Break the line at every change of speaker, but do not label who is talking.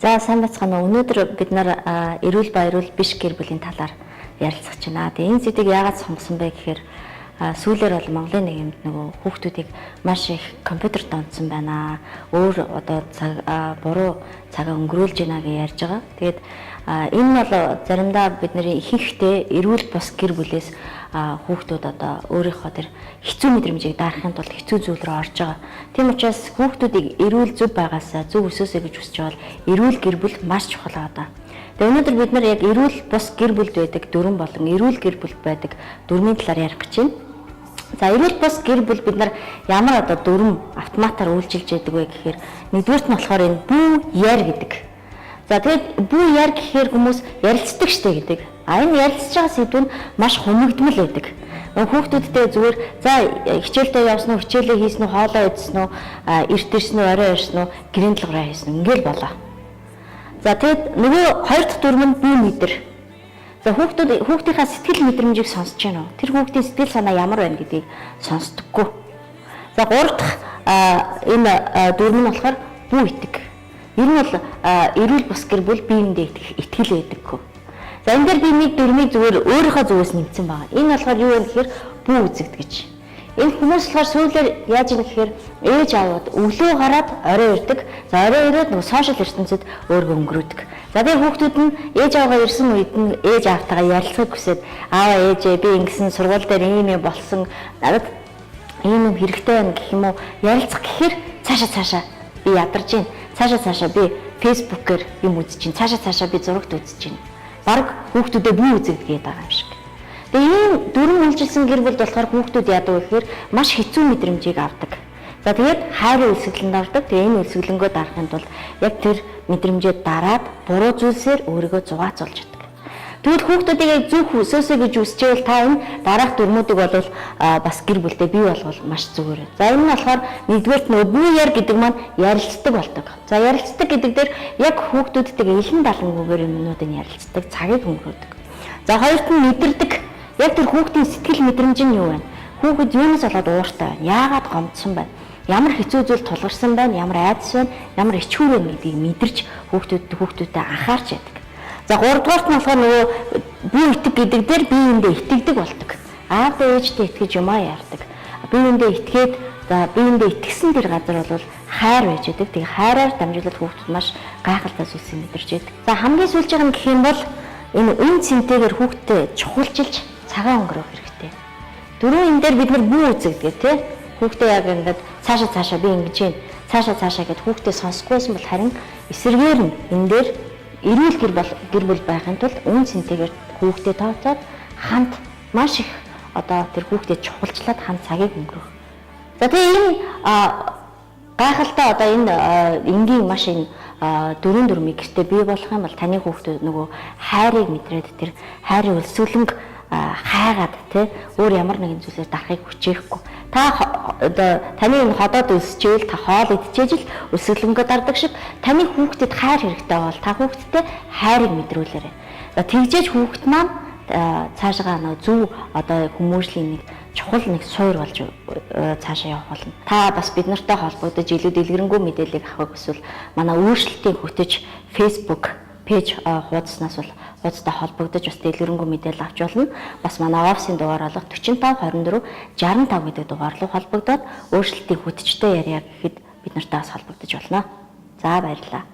За, сайн байцгаана уу. Өнөөдөр бид нар эрүүл ба эрүүл биш гэр бүлийн талаар ярилцах гэж байна. Тэгээ энэ сэдвийг яагаад сонгосон бэ гэхээр сүүлээр бол Монголын нийгэмд нөгөө хүүхдүүдийг маш их компьютер донтсон байна. Өөр одоо цаг буруу цагаа өнгөрүүлж байна гэж ярьж байгаа. Тэгээд энэ нь бол заримдаа бидний ихэнхдээ эрүүл бус гэр бүлээс хүүхдүүд одоо өөрийнхөө тэр хэцүү мэдрэмжийг дарахын тулд хэцүү зүйл рүү орж байгаа. Тийм учраас хүүхдүүдийг эрүүл зөв байгаасаа, зөв өсөөсэй гэж хүсэж байгаа бол эрүүл гэр бүл маш чухал байгаа. Тэгээ өнөөдөр бид нар яг эрүүл бус гэр бүлд байдаг дүрэм болон эрүүл гэр бүлд байдаг дүрмийн талаар ярих гэж байна. За, эрүүл бус гэр бүл бид нар ямар одоо дүрэм автоматар үйлчилж яадаг вэ гэхээр нэгдүгээрт нь болохоор энэ бүү яар гэдэг. За, тэгээд бүү яар гэхээр хүмүүс ярилцдаг штэ гэдэг. А энэ ярилцж байгаа сэдв нь маш хумигдмал байдаг. Хүүхдүүдтэй зүгээр за хичээлдээ явсан уу, хичээлээ хийсэн үү, хоолоо идсэн үү, эрт ирсэн үү, орой ирсэн үү, гэрийн даалгавраа хийсэн үү, ингээл болоо. За, тэгээд нөгөө хоёр дахь дүрэм нь бүү мэдэр. За, хүүхдүүд хүүхдийнхаа сэтгэл мэдрэмжийг сонсож байна уу? Тэр хүүхдийн сэтгэл санаа ямар байна гэдгийг сонсдоггүй. За, гурав дахь энэ дүрэм нь болохоор бүү итэг. Ер нь бол эрүүл бус гэр бүл биеиндээ итгэл байдаггүй. За, энэ дээр би нэг дүрмийг зүгээр өөрийнхөө зүгээс нэмсэн байгаа. Энэ болохоор юу вэ гэхээр бүү үзэгд гэж. Энэ хүмүүс болохоор сүүлээр яаж юм гэхээр ээж аавууд өглөө гараад орой ирдэг. За, орой ирээд нөгөө social ертөнцид өөргөө өнгөрөөдөг. За, тэгээ хүүхдүүд нь ээж аавгаа ирсэн үед нь ээж аавтайгаа ярилцахыг хүсээд, "Аава, ээжээ, би ингэсэн, сургууль дээр ийм юм болсон, надад ийм юм хэрэгтэй байна" гэх юм уу, ярилцах гэхээр цаашаа цаашаа би ядарч байна. Цаашаа цаашаа би Facebook-ээр юм үзэж чинь. Цаашаа цаашаа би зурагт үзэж чинь. Бараг хүүхдүүдэд бүү үзэгдгээд байгаа юм шиг. Тэгээ ийм дүрэм үйлчилсэн гэр бүлд болохоор хүүхдүүд яадаг вэ гэхээр маш хэцүү мэдрэмжийг авдаг. За, тэгээд хайрын өлсгөлөнд ордог. Тэгээ энэ өлсгөлөнгөө дарахын тулд яг тэр мэдрэмжээ дараад буруу зүйлсээр өөрийгөө зугаацуулж чаддаг. Тэгвэл хүүхдүүдийг яг зөв өсөөсэй гэж хүсчээвэл та энэ дараах дүрмүүдийг бол бас гэр бүлдээ бий болгол маш зүгээр. За, энэ нь болохоор нэгдүгээрт нөгөө бүү яар гэдэг маань ярилцдаг болдог. За, ярилцдаг гэдэг дээр яг хүүхдүүдтэйгээ илэн далангүйгээр юмнуудыг ярилцдаг, цагийг өнгөрөөдөг. За, хоёрт нь мэдэрдэг. Яг тэр хүүхдийн сэтгэл мэдрэмж нь юу вэ? Хүүхэд юунаас болоод ууртай байна? Яагаад гомдсон байна? Ямар хэцүү зүйл тулгарсан байна? Ямар айдас байна? Ямар ичхүүр байна гэдгийг мэдэрч хүүхдүүдтэй анхаарч яадаг. За, гуравдугаарт нь болохоор нөгөө бүү итэг гэдэг дээр биеиндээ итгэдэг болдог. Аавдаа ээжтэй итгэж юмаа ярьдаг. Биеиндээ итгээд, за, биеиндээ итгэсэн тэр газар бол хайр байж байдаг. Тэгээ хайраар дамжуулаад хүүхдүүд маш гайхалтай зүйлсийг мэдэрч байдаг. За, хамгийн сүүлчийнх нь гэх юм бол энэ үн цэнтэйгээр хүүхдтэй чухалчилж цагаан өнгөрөөх хэрэгтэй. Дөрөв энэ дээр бид нар бүү үзэгдэг, тий? Хүүхдээ яг ингээд цаашаа цаашаа би ингэж юм, цаашаа цаашаа гэд хүүхдээ сонсохгүйсэн бол харин эсэргээр нь энэ дээр эрүүл гэр бүл байхын тулд үн цэнтэйгээр хүүхдээ тооцоод хамт маш их одоо тэр хүүхдээ чухалчлаад хамт цагийг өнгөрөөх. За, тэгээ энэ гайхалтай одоо энэ энгийн маш энэ дөрвөн дүрмийг гэртээ бий болох юм бол таны хүүхдүүд нөгөө хайрыг мэдрээд тэр хайрын өлсгөлөнг хайгаад, тий, өөр ямар нэгэн зүйлээр дарахыг хүчээхгүй. Та одоо таны энэ ходоод өлсчээл та хоол идчихээж л өлсгөлөнгөө дардаг шиг таны хүүхдэд хайр хэрэгтэй бол та хүүхдтэй хайрыг мэдрүүлээрэй. За, тэгжээж хүүхд маань цаашгаа нөгөө зөв одоо хүмүүжлийн нэг чухал нэг суур болж цаашаа явах болно. Та бас бид нартай холбогдож илүү дэлгэрэнгүй мэдээллийг авахыг хүсвэл манай өөрчлөлтийн хөтөч Facebook page хуудаснаас бол хуудастай холбогдож бас дэлгэрэнгүй мэдээлэл авч болно. Бас манай офисын дугаар болох 45 24 65 гэдэг дугаар руу холбогдоод өөрчлөлтийн хөтөчтэй ярья гэхэд бид нартай бас холбогдож болно. За, баярлалаа.